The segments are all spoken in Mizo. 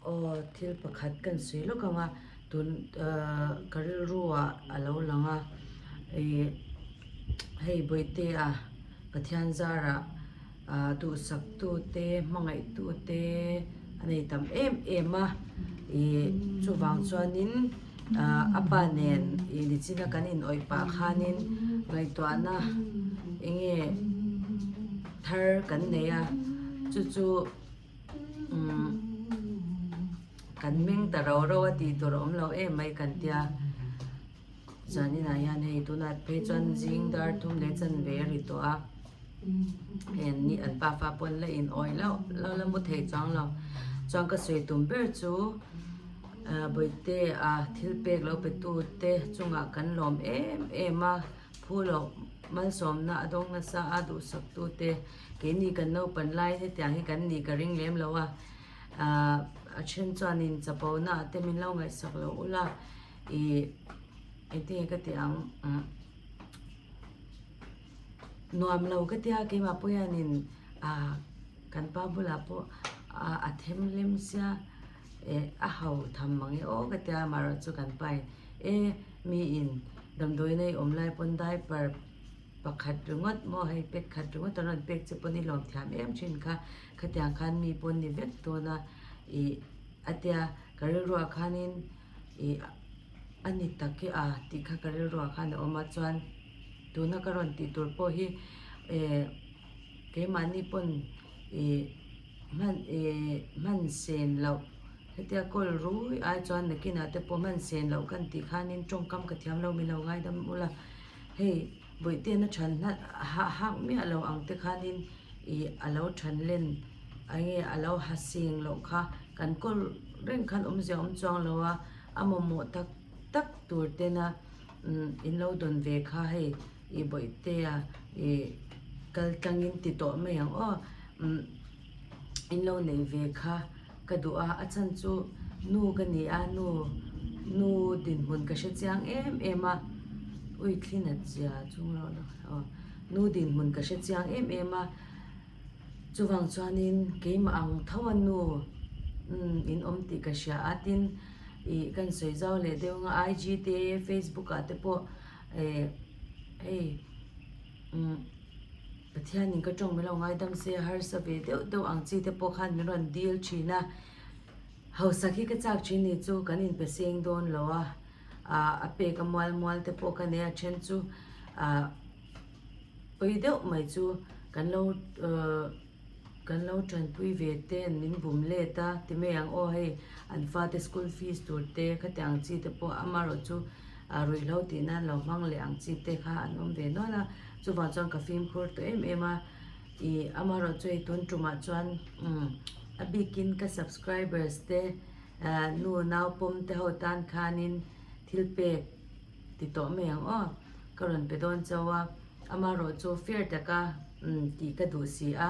Aw thil pakhat kan sawi lawk ang a, tun ahh ka rilru ah a lo lang a, ih hei Bawihtea Pathian zarah ah duhsak tu te hmangaih tu te a nei tam em em a, ih chuvang chuanin ah a pa nen ih nichina kan in awih pah khanin ngaihtuahna eng nge thar kan nei a chu chu. Umm kan meng ta ro ro a tih tur a awm lo em mai kan tia zaninah hian hei tunah phei chuan zing dar thum leh chanve a ri tawh a hei an ni an pafa pawh an la in awih loh lo la mu thei chuang lo chuan ka sawi tum ber chu ah bawihte ah thil pek lo pe tu te chungah kan lawm em em a phu loh malsawmna a dawng nasa a duhsak tu te. Keini kan naupan lai hetiang hi kan nih ka ring lem lo a, aah a then chuanin chapo na ah te min lo ngaihsak lo ula ih engtin nge ka tih ang umm nuam lo ka tia keimah pawh hianin aah kan pa bulah pawh ah a them lem sia eh a ho tham mang e aw ka tia amaherawhchu kan pa in e miin damdawiin a i awm lai pawn diaper Pakhat ringawt maw hei pek khat ringawt an rawn pek che pawn i lawm thiam em thin kha, khatiang khan mi pawn ni vek dawn a ih a tia ka rilruah khanin ih a ni tak e a tih kha ka rilruah khan a awm a chuan tuna ka rawn tih tur pawh hi eh keimahni pawn ih hman ih hman sen loh hetia kawl rui ai chuan nakinah te pawh hman sen loh kan tih khanin tawngkam ka thiam lo min lo ngaidam ula. Hei Bawihten a than hlat hah hak miah lo ang te khanin ih a lo than len enge a lo ha seng loh kha kan kawl reng khan awmzia awm chuang lo a, a mamawh tak tak tur tena umm in lo dawn ve kha hei ih Bawihtea ih kal tlangin ti tawh mai ang aw umm in lo neih ve kha. Ka duh a, a chhan chu nu ka ni a, nu nu dinhmun ka hre chiang em em a, ui thli nat zia chung rawh la aw nu dinhmun ka hre chiang em em a, chuvang chuanin keimah ang tho a nu umm in awm tih ka hria a, tin ih kan sawi zau leh deuh anga IG te Facebook ah te pawh eh hei umm. Pathianin ka tawng min lo ngaidam se harsa ve deuh deuh ang chi te pawh khan min rawn dil thin a, hausak hi ka chak thin ni chu kan inpe seng dawn lo a, ah a pek a mual mual te pawh ka nei a then chu ah pawi deuh mai chu kan lo ah kan lo tanpui ve te an min bum let a ti mai ang aw hei an fate school fees tur te khatiang chi te pawh amaherawhchu ah ruihhlo tih nan lo hmang leh ang chi te kha an awm ve nual a. Chuvang chuan ka fimkhur tawh em em a, ih amaherawhchu hei tun tumah chuan umm a bikin ka subscribers te ah nu nau pawm te ho tan khanin thil pek ti tawh mai ang aw, ka rawn pe dawn chauh a, amaherawhchu fair taka umm tih ka duh si a,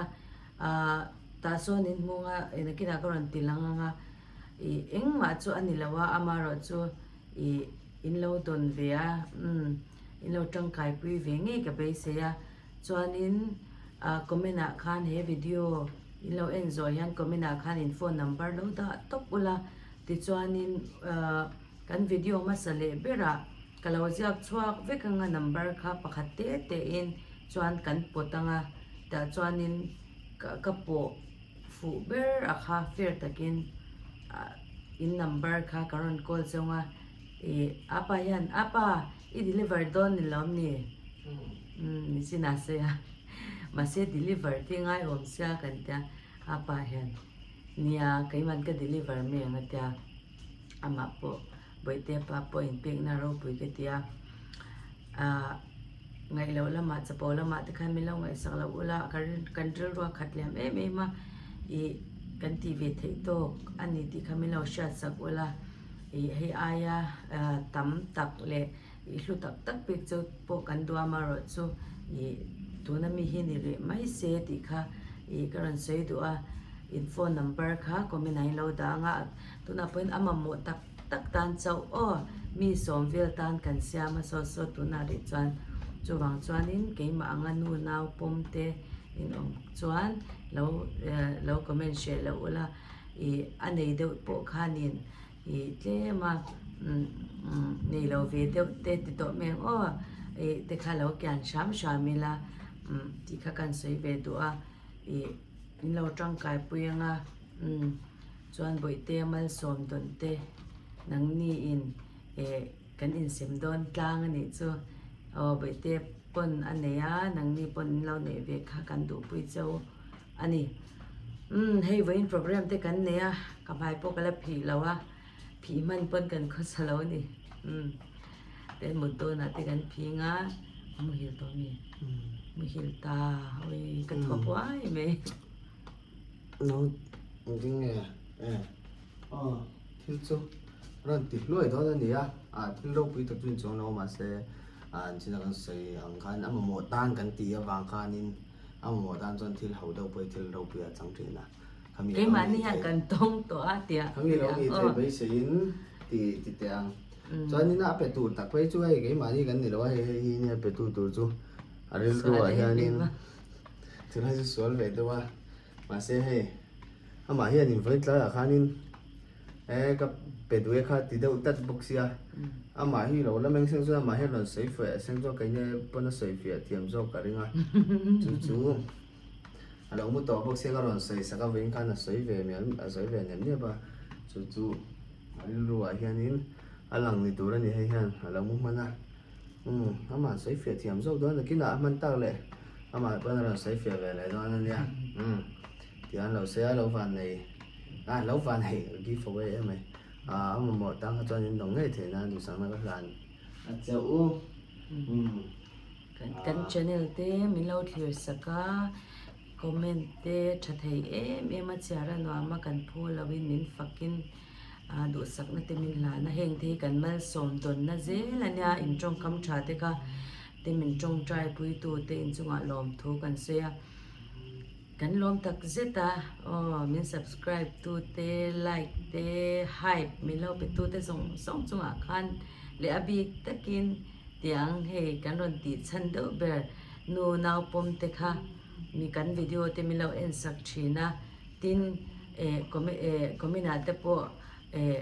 ah tah sawn in hmung a nakinah ka rawn ti lang ang a, ih engmah chu a ni lo a amaherawhchu ih in lo dawn ve a umm. In lo tangkai pui ve ngei ka beisei a, chuanin ah comment ah khan he video in lo en zawh hian comment ah khan in phone number lo dah tawp ula, tichuanin ah kan video hmasa leh berah ka lo ziak chhuak vek anga number kha pakhat te te in chuan kan pawt anga tah chuanin ka ka pawh fuh ber a kha fair takin ah in number kha ka rawn call cheu anga. Ih apa hian apa i deliver dawn ni lo ni umm ni chin a sawi a mahse deliver te ngai awm sia kan tia apa hian nia keimahn ka deliver mai ang a tia amah pawh bawihte pa pawh inpekna ropui ka tia ah ngaih loh lamah chapo lamah te khan min lo ngaihsak loh ula kan rilru a khat liam em em a ih kan tih ve theih tawk a ni tih kha min lo hriatsak ula. Ih hei aia tam tak leh ih hlu tak tak pek chu pawh kan duh a amaherawhchu ih tuna mi hi ni rih mai se tih kha ih ka rawn sawi duh a, in phone number kha comment ah in lo dah ang a, tunah pawhin a mamawh tak tak tan chauh aw mi sawm vel tan kan siam a saw saw tunah rih chuan chuvang chuanin keimah anga nu nau pawm te in awm chuan lo lo comment hreh loh ula. Ih a nei deuh pawh khanin ih tlem a nei lo ve deuh te ti tawh mai ang aw ih te kha lo kian hram hram ila tih kha kan sawi ve duh a ih in lo tangkai pui ang a chuan bawihte malsawm dawn te nangni in eh kan insem dawn tlang a nih chu aw bawihte pawn a nei a nangni pawn in lo neih ve kha kan duhpui cheu a ni. Umm hei vawiin program te kan nei a, ka hmai pawh ka la phih lo a, phih hman pawn kan khawsa lo a ni. Umm te mut dawnah te kan phing a, a muhil tawh a mi? Muhil ta, awii ka thaw puai mai. No engtin nge e aw thil chu rawn ti hluai dawn a ni a, ah thil ropui tak chu inchuang lo mahse ah an china kan sawi ang khan a mamawh tan kan tih avang khanin A mamawh tan chuan thil ho deuh pawh hi thil ropui a chang thin a. Khami lo Keimahni hian kan tawng tawh a tia. Khami lo ni thei beiseiin ti ti teh ang. Chuanin a pe tur tak phei chu hei keimahni kan ni lo a, hei hei hi nia pe tu tur chu a rilru ah hianin tunlai chu sual ve deuh a. Mahse hei amah hian invawi tlaiah khanin E ka pe duh e kha ti deuh tlat bawk sia, amah hi lo la meng seng chuan amah hian rawn sawi fiah seng chuan kei nge pawn a sawi fiah thiam zawk ka ring a, chu chu a lo mu tawh bawk sia ka rawn sawi sak a vawiin khan a sawi ve mial a sawi ve nem nep a, chu chu a rilru ah hianin a lang ni tur a ni hei hian a lo mu hman a, umm amah sawi fiah thiam zawk dawn nakinah a hman tak leh amah pawn a rawn sawi fiah ve leh dawn a nia umm tiang lo se a lo van nei. A lo van hei give away em mai. A mamawh tang kha chuan in dawng ngei theih nan duhsakna ka hlan a che u. Kan channel te min lo thlir sak a, comment te tha thei em em a chhiar a nuam a kan phu lo in min fak in duhsakna te min hlan a, heng te hi kan malsawm dawnna zel a nia in tawngkam tha te kha te min tawngtai pui tu te inchungah lawmthu kan sawi a. Kan lawm tak zet a, aw min subscribe tu te, like te, hype min lo pe tu te zawng zawng chungah khan leh a bik takin tiang hei kan rawn tih chhan deuh ber nu nau pawm te kha mi kan video te min lo en sak thin a, tin eh comment eh comment ah te pawh eh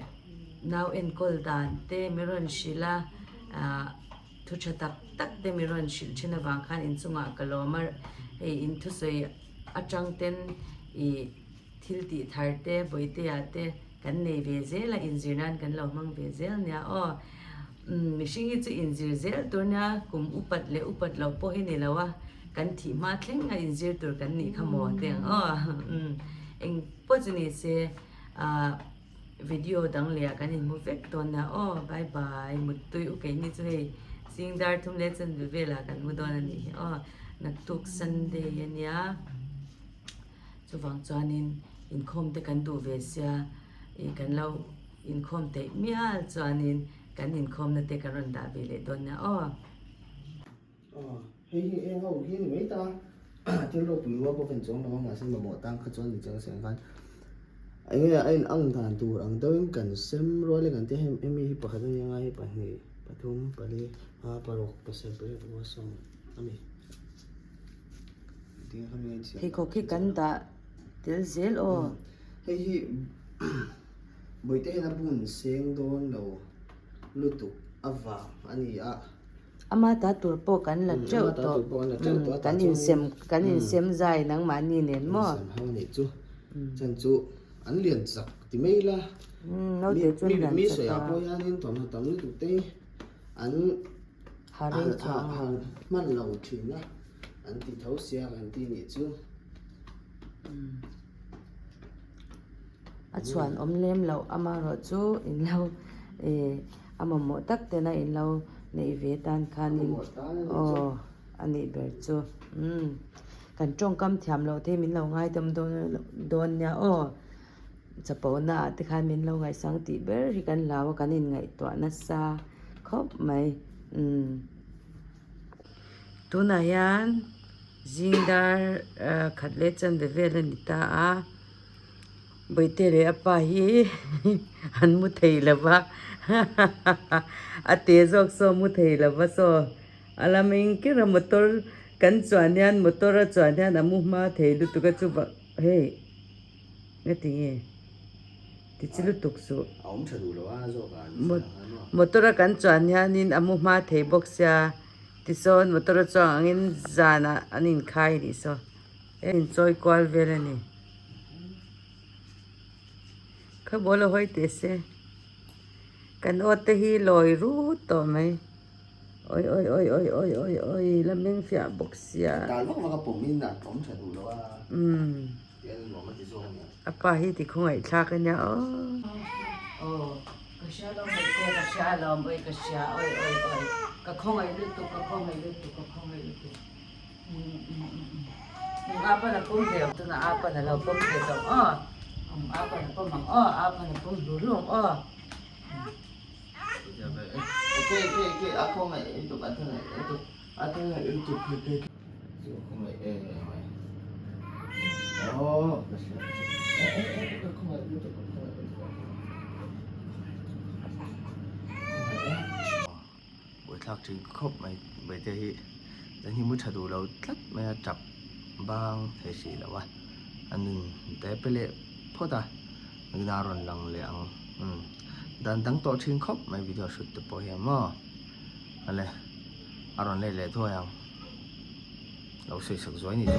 nau enkawl dan te min rawn hrilh a ah. Thu tha tak tak te mi rawn hrilh thin avang khan inchungah ka lawm a, hei in thusawi atang ten ih thil tih thar te Bawihtea te kan nei ve zel a, inzir nan kan lo hmang ve zel nia aw. Umm mihring hi chu inzir zel tur nia kum upat leh upat loh pawh hi ni lo a, kan thih hma thleng a inzir tur kan nih kha maw te ang aw. Umm eng pawh chu ni se ah. Video dang leh ah kan inhmu vek dawn a aw bye bye muttui u keini chu hei zing dar thum leh chanve velah kan mu dawn a nih hi aw naktuk Sunday a nia chuvang chuanin inkhawm te kan duh ve sia ih kan lo inkhawm theih mial chuanin kan inkhawmna te kan rawn dah ve leh dawn nia aw. Aw, hei hi eng ho hi a ni mai ta a, thil ropui rual pawh ka inchuang lo a, mahse mamawh tan kha chuan inchuang seng khan eng nge a in ang dan tur ang deuhin kan sem rual e kan tia hei hemi hi pakhat a ni anga hei pahnih pathum pali panga paruk pasarih pariat pakua sawm a ni tinge khami a inchhiar Pheikhawk hi kan dah tel zel aw. Hei hi bawihte hian a bun seng dawn lo lutuk avang a ni a. Ama ta tur pawh kan la teuh tawh. Kan insem kan insem zai nangmahni nen maw? Insem ho anih chu. Chan chu an lian chak ti mai la. Naute chu an lian chak a. Mi sawiah pawh hianin thawmhnaw tam lutuk te hi an hman lo thin a. An ti tho sia kan ti nih chu. A chhuan awm lem loh amaherawh chu in lo eh a mamawh tak tena in lo neih ve tan khanin aw a nih ber chu umm kan tawngkam thiam loh te min lo ngaidam dawn dawn nia aw chapo na ah te khan min lo ngaihsang tih ber hi kan hlau a kan inngaihtuah nasa khawp mai umm. Tunah hian zing dar khat leh chanve vel a ni ta a Bawihte leh a pa hi an mu thei lo va a te zawk saw mu thei lo va saw a lam engkir a motor kan chuan hian motor a chuan hian a mu hma thei lutuk a chuvang hei ngatinge. Ti chi lutuk suh. A awm tha duh lo a zawk ah an Mo motor a kan chuan hianin a mu hma thei bawk sia tichuan motor a chuang angin zanah an inkhai anih saw a inchawi kual vel a ni. Kha ball a hawi teh se kan aw te hi lawi rut tawh mai oi oi oi oi oi oi oi la meng fiah bawk sia. Dal vak vak a pawm in a awm tha duh lo a. Umm. A pa hi ti khawngaih thlak a nia aw. Aw ka hria lo mai te ka hria alawm oi ka hria oi oi oi ka khawngaih lutuk ka khawngaih lutuk ka khawngaih lutuk um a pan a pawm ve ang tunah a pan a lo pawm ve tawh aw um a pan a pawm ang aw a pan a pawm hlu hlu ang aw. Ke ke ke a khawngaih lutuk a khawngaih lutuk a khawngaih lutuk ke ke ke. Chu khawngaih em em mai. Aw ka hria ka hria. Eh eh eh ka khawngaih lutuk ka khawngaih lutuk ka khawngaih em. Buaithlak thin khawp mai Baite hi zan hi mu tha duh lo tlat mai a tap bang thei hrih lo a a nun te pe leh phawt a nuna a rawn lang leh ang umm dan dang tawh thin khawp mai video hrut te pawh hian maw ale a rawn let leh thuai ang. Lo sawi sak zuai ni chu.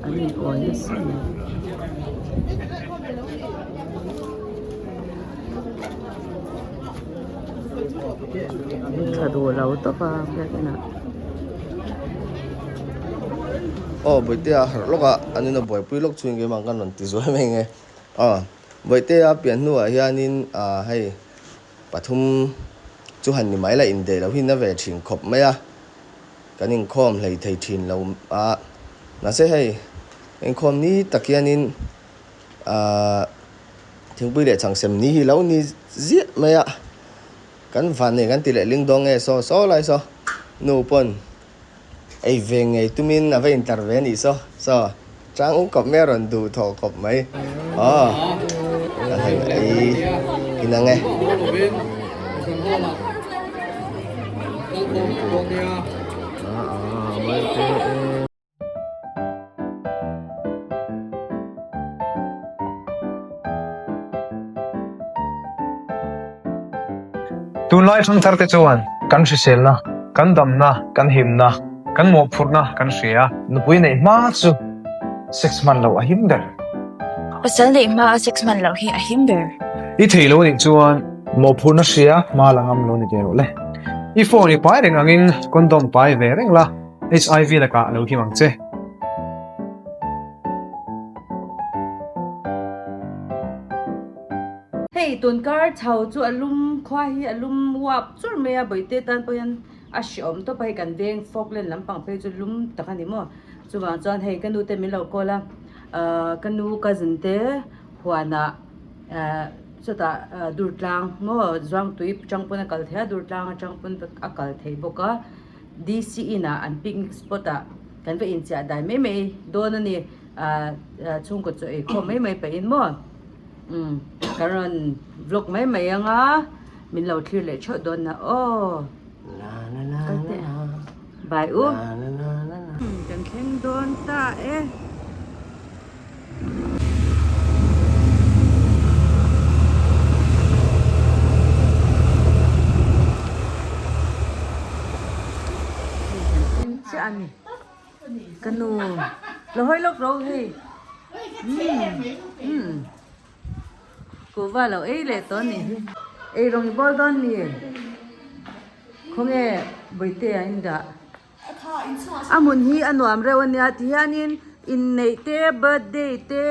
An in awi nasa mai. Tha duh lo tawp a biakin ah. Aw Bawihtea harh lawk a an in a buaipui lawk chhungin keimah ang khan rawn ti zuai mai nge. Aw Bawihtea pian hnuah hianin ah hei pathum chu han ni mai la indaih loh hi na ve thin khawp mai a. Kan inkhawm hlei thei thin lo a mahse hei inkhawm ni tak hianin ahh thingpui leh chhangsem ni hi lo ni ziah mai a kan van nei kan ti leh ling dawng nge saw saw lai saw nu pawn ei ve ngei tumin a va intar ve a nih saw saw chang u kawp mai a rawn duh thawh khawp mai aw ka han ei inang e. Tunlai thangthar te chuan kan hriselna, kan damna, kan himna, kan mawhphurhna kan hria. Nupui neih hma chu sex hman loh a him ber. Pasal neih hma a sex hman loh hi a him ber. I thei lo nih chuan mawhphurhna hria hma la ngam lo ni ve rawh le. I phone i pai reng angin condom pai ve reng la. HIV lakah lo him ang che. Hei tunkar chho chu a lum khua hi a lum uap chur mai a bawihte tan pawh hian a hreawm tawp a hei kan veng Falkland lampang phei chu lum tak a ni maw chuvang chuan hei ka nu te min lo call a ahh ka nu cousin te huanah ahh chutah durtlang maw zuangtui chang pawn a kal thei a durtlang atang pawn a kal thei bawk a. DC in ah an picnic spot ah kan va inchiah dai mai mai dawn a ni ah chhungkaw chaw ei khawm mai mai pahin maw umm kan rawn vlog mai mai anga min lo thlir leh theuh dawn na aw kal teh bye u kan thleng dawn ta e. chiah a ni ka nu lo hawi lawk ro hei umm kuhva lo ei leh tawh a nih hi ei rawng i bawl dawn mi khawnge bawihte ah in dah. A hmun hi a nuam reuh a nia tihianin inneih te birthday te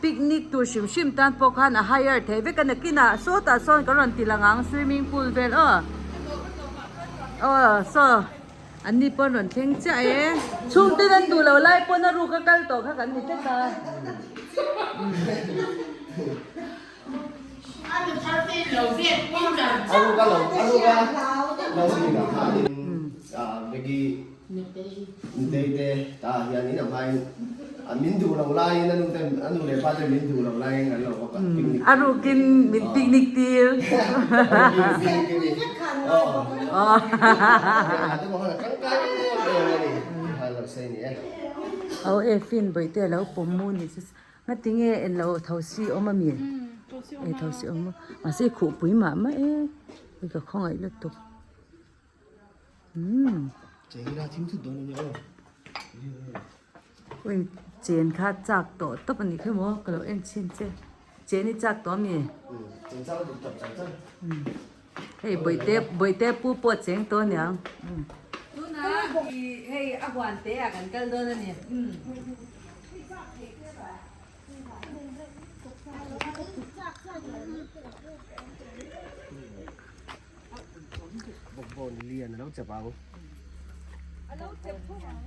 picnic tur hrim hrim tan pawh khan a hire thei vek a nakinah sawtah sawn kan rawn ti lang ang swimming pool vel aw aw saw an ni pawh an rawn thleng chiah e chhungte an duh loh lai pawn a ruk a kal tawh kha kan ni tlat a. A rukin min picnic tir. Aw e fin bawihte a lo pawm mu ni chu. Ngatinge en lo thosi awm a mi? E thosi awm a mahse khuhpui mah mah e hei ka khawngaih lutuk umm ui chen kha chak tawh tawp a nih kha maw ka lo en chhin che chen hi chak tawh a mi hei bawihte bawihte pu pawh a cheng tawh a niang tunah hei a huan te ah kan kal dawn a ni. Bawkbawn lian a lo chep ang. A lo chep thung ang.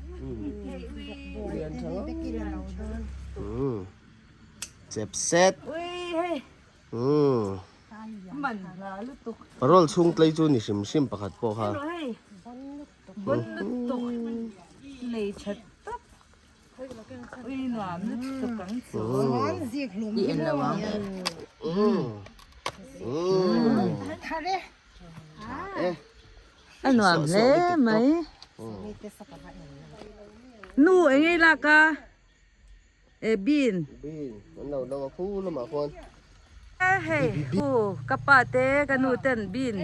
Lian tha ngawt. Chep set. Ui hei. Man hla lutuk. Parole chhung tlei chu ni hrim hrim pakhat pawh kha. Hei. Bon lutuk. Lei that tak. Ui nuam lutuk ang chu. I en lo ang. A nuam hle mai. Nu eng ei lak a? E bean. Bean an lo lo a khu lamah khuan. E hei hu ka pa te ka nu ten bean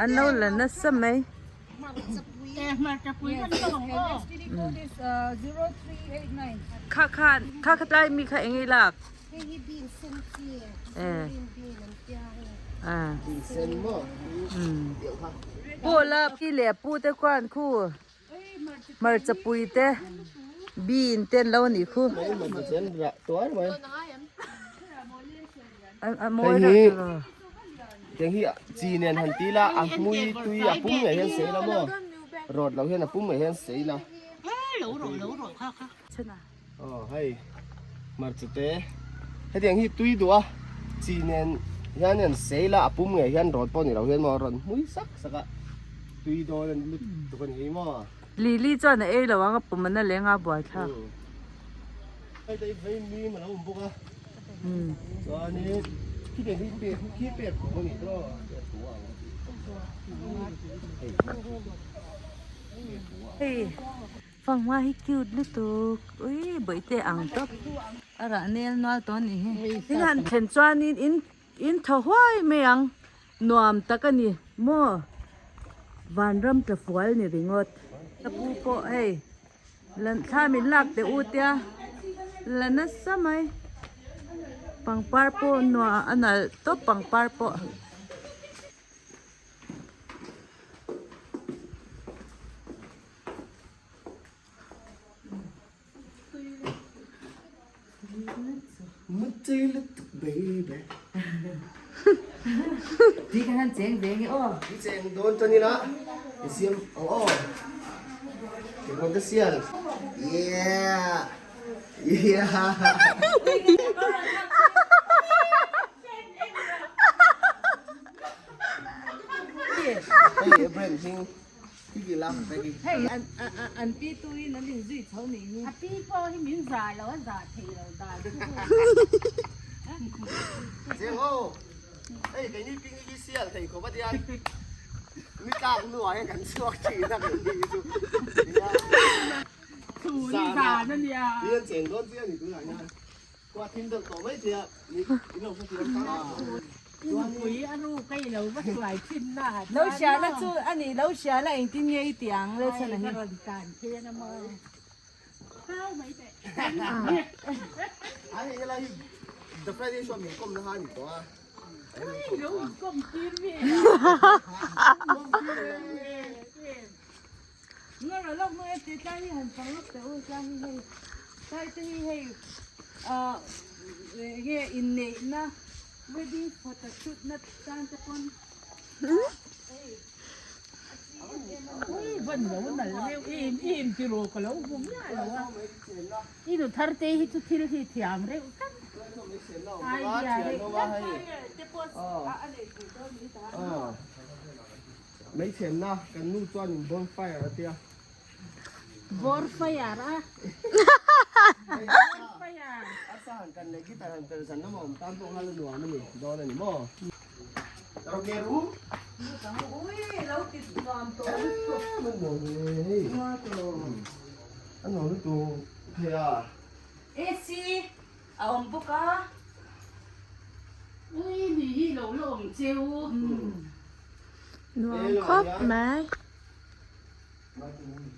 an lo la nasa mai. Kha khan kha kha tlai mi kha eng ei lak. E Pawh la pi leh pu te khuan khu. Hmarcha pui te bean te an lo a nih khu. A mawi reuh tawh lo. Tiang hi chi nen han ti la a hmui tui a pum ngei hian sei la maw rawt lo hian a pum ngei hian sei la. Aw hei hmarcha te hetiang hi tui duh a chi nen hian an sei la a pum ngei hian rawt pawh ni lo hian maw a rawn hmui sak sak a tui dawn a lutuk a ni hi maw. Lily chuan a ei lo ang a pum an a leng a buai thlak. Hei te hi vei mim a lo awm bawk a chuanin khitiang hi pek khi pek tur a ni tawh pek tur a ang hei. Fanghma hi cute lutuk ui bawihte ang tawp a rah nel nual tawh a nih hi in han thlen chuanin in in thaw huai mai ang nuam tak a ni maw vanram tla fual ni ringawt ka pu pawh hei lan thla min lak teh u tia la nasa mai pangpar pawh nuah a nalh tawp pangpar pawh. Ti kan han cheng ve nge aw. I cheng dawn tan ila i siam ang aw. Ke bawn te sial. Yeah. Yeah. Hei brand hming. Hei an pi tuin an inzui chho nih hi. A pi pawh hi min zah lo a zah theih lo dan chu. Cheng ho, hei keini picnic hi sial thei khawp a tian ni tlak hnuah hian kan chhuak thin a keini hi chu. Thu ni zan a nia. Ni an cheng dawn chiah a ni tunah hian. Khua thim deuh tawh mai thei a, ni in lo hrethiam ta. I nupui a ruk a i lo va hruai thin na ah Lo hria la chu a ni lo hria la engtin nge i tih ang le chhan a hi. Ka rawn tan pheng a maw. Kau mai teh. A hei helai hi The Friday Show min kawm na ha ni tawh a. Ui lo in kawm tir ve a. Kawm tir e. Ngawrh a lawk hnu e tih tlai hi han fang lawk teh u tlai hi hei tlai te hi hei ah enge inneihna wedding photo shoot na tan te pawn hei Ui van lo nal reuh im im ti rawh ka lo hmu miah lo a i nu thar te hi chu thil hi thiam reuh tlat idea reuh tlat. Hmeichhenna kan nu chuanin bonfire a tia. Bonfire a. Bonfire. A sa han kan leh guitar han perh zan lama awm tan pawh nghal a nuam a ni dawn a ni maw? Rawke ru. Ui lo ti nuam tawh lutuk. Em a nuam e hei. A nuam lutuk thei a. AC a awm bawk a. Ui ni hi lo la awm cheu. Nuam khawp mai.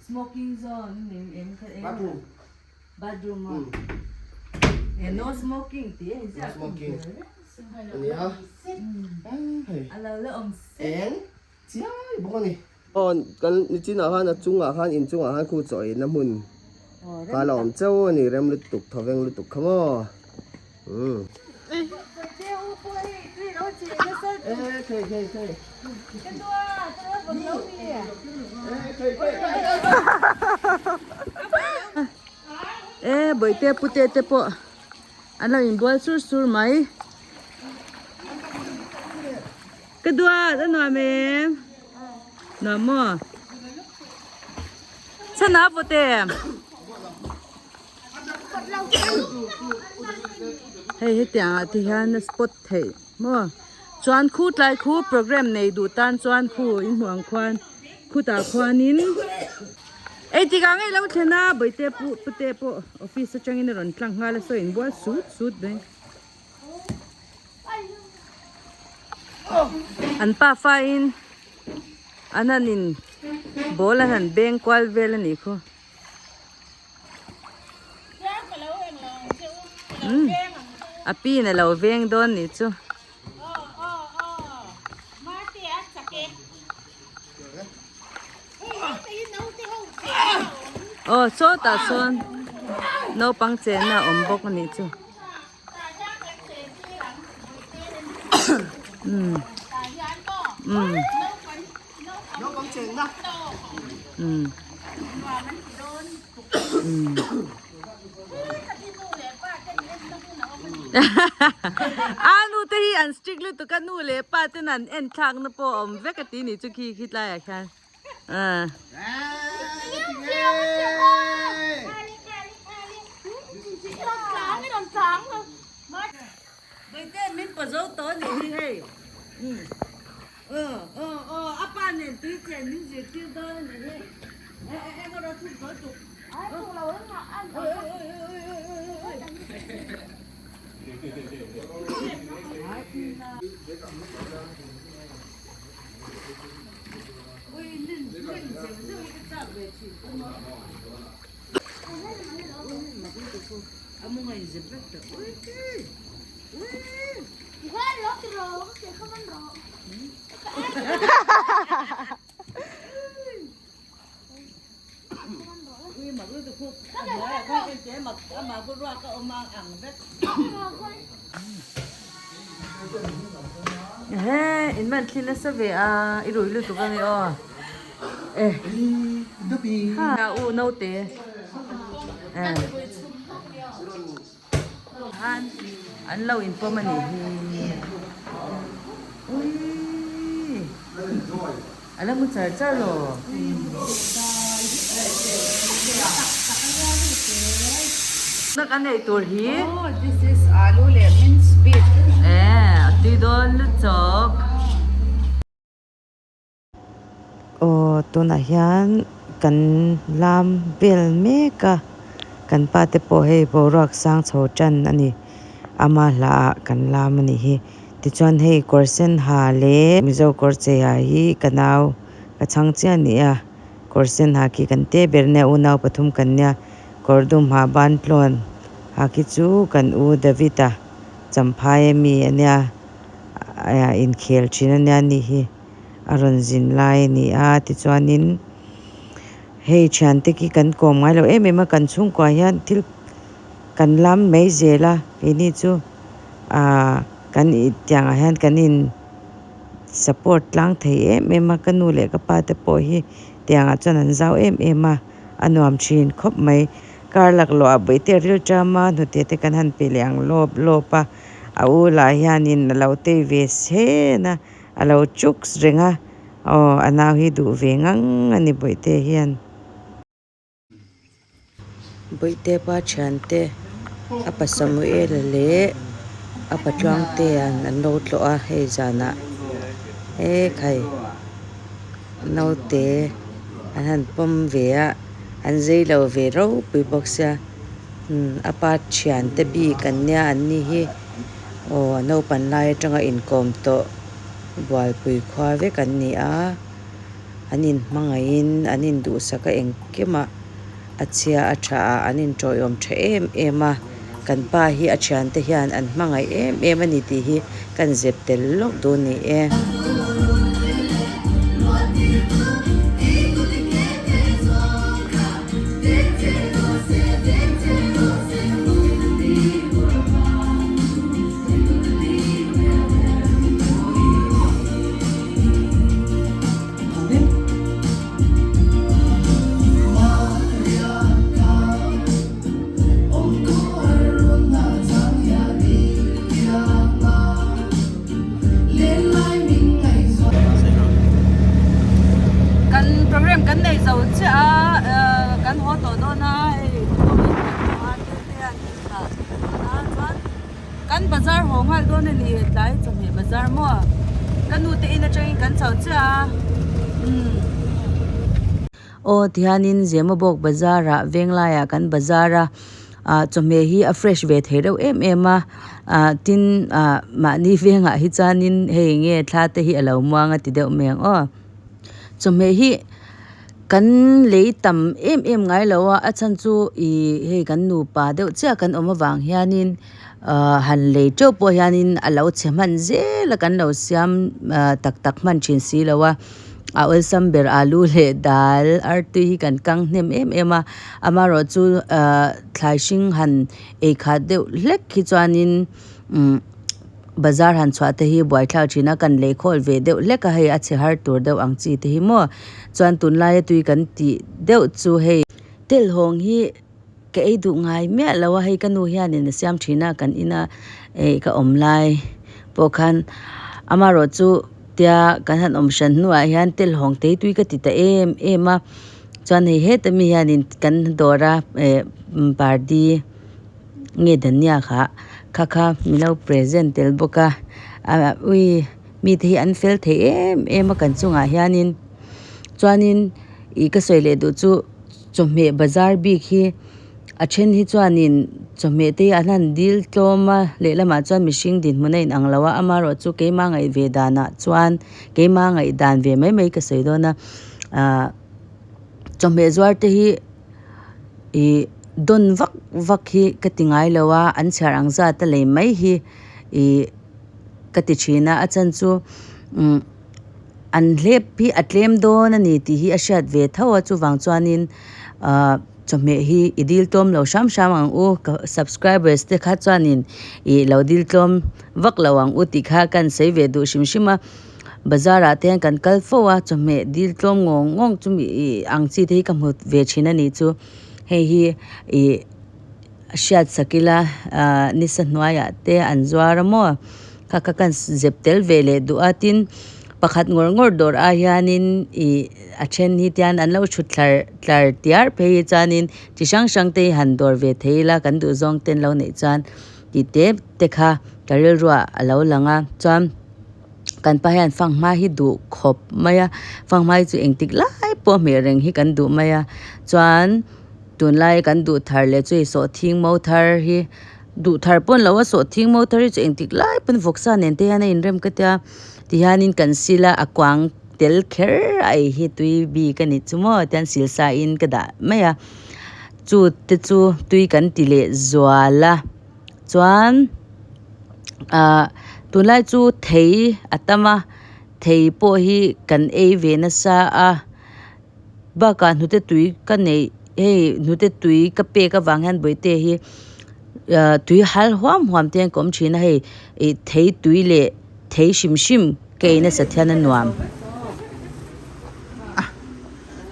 Smoking zone eng eng kha eng. Bathroom. Bathroom a. E no smoking tih a inziak. No smoking. Ania. Hei. A lo la awm se. Eng chiai bawk a ni. Aw kan nichinah khan a chungah khan inchungah khan khu chaw eina hmun kha la awm chauh a ni rem lutuk thawveng lutuk kha maw umm. E bawihte pute te pawh an lo inbual sur sur mai. Ka duat a nuam em? Nuam maw? Chhan a vawt em? Hei hetiang ah te hian a spot theih maw? Chuan khu tlai khu program nei duh tan chuan khu in hmuh ang khuan khutah khuanin ei tikah ngei lo thlen a bawihte pu pute pawh office atangin a rawn tlang nghal a saw inbual sut sut mai. An pafa in an han in ball an han beng kual vel a nih khu. Umm a pi in a lo veng dawn nih chu. Aw sawtah sawn naupang chenna a awm bawk a nih chu. A nu te hi an strict lutuk a nu leh pa ten an en thlak na pawh a awm vek a tih nih chu khi khi tlai ah khian. Bawihte min paw zo tawh a nih hi hei. Aw aw aw a pa nen tui chen min zirtir dawn a nih hi. E e eng erawh thuk dawn tuk. Oi oi oi oi oi oi oi oi. Ehe in man thli nasa ve a i rui lutuk a ni aw e ha u naute eh han an lo inpawm a nih hi ui a la mu char char lo. Kan ei tur hi Oh this is alu leh mince beef eh a tui dawn lutuk. Aw tunah hian kan lam vel mek a kan pa te pawh hei boruak sang chho tan a ni ama hla ah kan lam a nih hi. Tichuan hei kawr sen ha leh Mizo kawr chei ha hi ka nau ka chhang chiah a ni a, kawr sen ha khi kan te ber nia unau pathum kan nia, kawr dum ha ban tlawn ha khi chu kan u David a champhai ami a nia inkhel thin a nia ni hi a rawn zin lai a ni a tichuanin hei thiante khi kan kawm ngai lo em em a kan chhungkuah hian thil kan lam mai zel a keini chu ahh kan tiangah hian kan in support tlang thei em em a ka nu leh ka pa te pawh hi tiangah chuan an zau em em a a nuam thin khawp mai kar laklawh ah bawihte a ril ṭam a hnute te kan han pe leh ang lawp lawp a a u lah hianin a lo tei ve chhen a a lo chuks reng a aw a nau hi duh ve ngang a ni bawihte hian. Bawihte pa thiante a pa Samuela leh a pa Tluangtea'n an lo tlawh a hei zanah he khai naute an han pawm ve a an zei lo ve ropui bawk sia umm a pa thiante bik an nia an ni hi aw naupang lai atanga inkawm tawh bualpui khua vek an ni a. An inhmangaihin an induhsak a engkimah a chhia a tha a, an inṭawiawm tha em em a, kan pa hi a thiante hian an hmangaih em em a ni tih hi kan zep tel lawk duh ni e. Kan program kan nei zo chiah a kan haw tawh dawn a hei Kan bazar haw nghal dawn a ni tlai chawhmeh bazar maw ka nu te in atangin kan chho chiah a umm. Aw tihianin Zemabawk bazar ah Venglai ah kan bazar a ah chawhmeh hi a fresh ve thei reuh em em a ah tin ah mahni vengah hi chuanin hei nge thla te hi a lo muang a ti deuh mai ang aw chawhmeh hi. Kan lei tam em em ngai lo a, a chhan chu ih hei kan nupa deuh chiah kan awm avang hianin ah han lei teuh pawh hianin a lo chhe hman zel a kan lo siam ah tak tak hman thin si lo a, a awlsam ber alu leh dal artui hi kan kang hnem em em a, amaherawh chu ah thlai hring han ei khat deuh hlek hi chuanin umm. Bazar han chhuah te hi buaithlak thin a kan lei khawl ve deuh hlek a hei a chhe har tur deuh ang chi te hi maw chuan tunlaia tui kan tih deuh chu hei telhawng hi ka ei duh ngai miah lo a hei ka nu hianin a siam thin a kan ina eh ka awm lai pawh khan amaherawh chu tia kan han awm hran hnuah hian telhawng te hi tui ka ti ta em em a chuan hei heta mi hianin kan dawr a eh pardi. Nge dhania kha kha kha milo present tel bawk a ah ui mite hi an fel thei em em a kan chungah hianin chuanin ih ka sawi leh duh chu chawhmeh bazar bik hi a then hi chuanin chawhmeh te hi an han dil tlawm a lehlamah chuan mihring dinhmun a inang lo a amaherawhchu keima ngaih ve danah chuan keima ngaih dan ve mai mai ka sawi dawn a ah chawhmeh zuar te hi. Ih dawn vak vak hi ka ti ngai lo a an chhiar ang zat a lei mai hi ih ka ti thin a a chhan chu umm an hlep hi a tlem dawn a ni tih hi a hriat ve tho a chuvang chuanin ahh chawhmeh hi i dil tlawm lo hram hram ang u ka subscribers te kha chuanin ih lo dil tlawm vak lo ang u tih kha ka han sawi ve duh hrim hrim a. Bazar ah te hian kan kal fo a chawhmeh dil tlawm ngawng ngawng chumi ih ang chi te hi ka hmu ve thin a nih chu hei hi ih hriat sak ila ah nisa hnuaiah te an zuar a maw kha kha ka zep tel ve leh duh a tin pakhat ngawr ngawr dawr ah hianin ih a then hi tian an lo thut thlar tlar tiar phei hi chuanin chi hrang hrang te hi han dawr ve thei ila kan duh zawng te an lo neih chuan tih te te kha ka rilruah a lo lang a chuan. Kan pa hian fanghma hi duh khawp mai a fanghma hi chu engtik lai pawh hmeh reng hi kan duh mai a chuan tunlai kan duh thar leh chu hei sawhthing mo thar hi Duh thar pawn lo a sawhthing mo thar hi chu engtik lai pawn vawksa nen te hian a inrem ka tia tihianin kan sil a a kuang tel kher a ei hi tui bik a ni chu maw tian sil sa in ka dah mai a chu te chu tui kan ti leh zual a chuan ah tunlai chu thei a tam a thei pawh hi kan ei ve nasa a. Bakah hnute tui ka neih hei hnute tui ka pek avang hian bawihte hi ah tui hal huam huam te hian ka awm thin a hei ih thei tui leh thei hrim hrim ka ei nasat hian a nuam.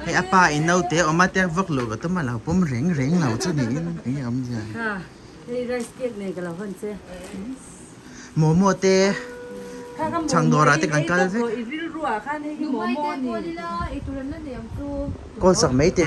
Hei a pa in naute awm a tek vak loh ka tum a lo pawm reng reng lo chu niin eng nge awm zia. Hei rice cake nei ka lo hawn che. Momo te chhang dawrah te kan kal vek. Kawl sak mai teh.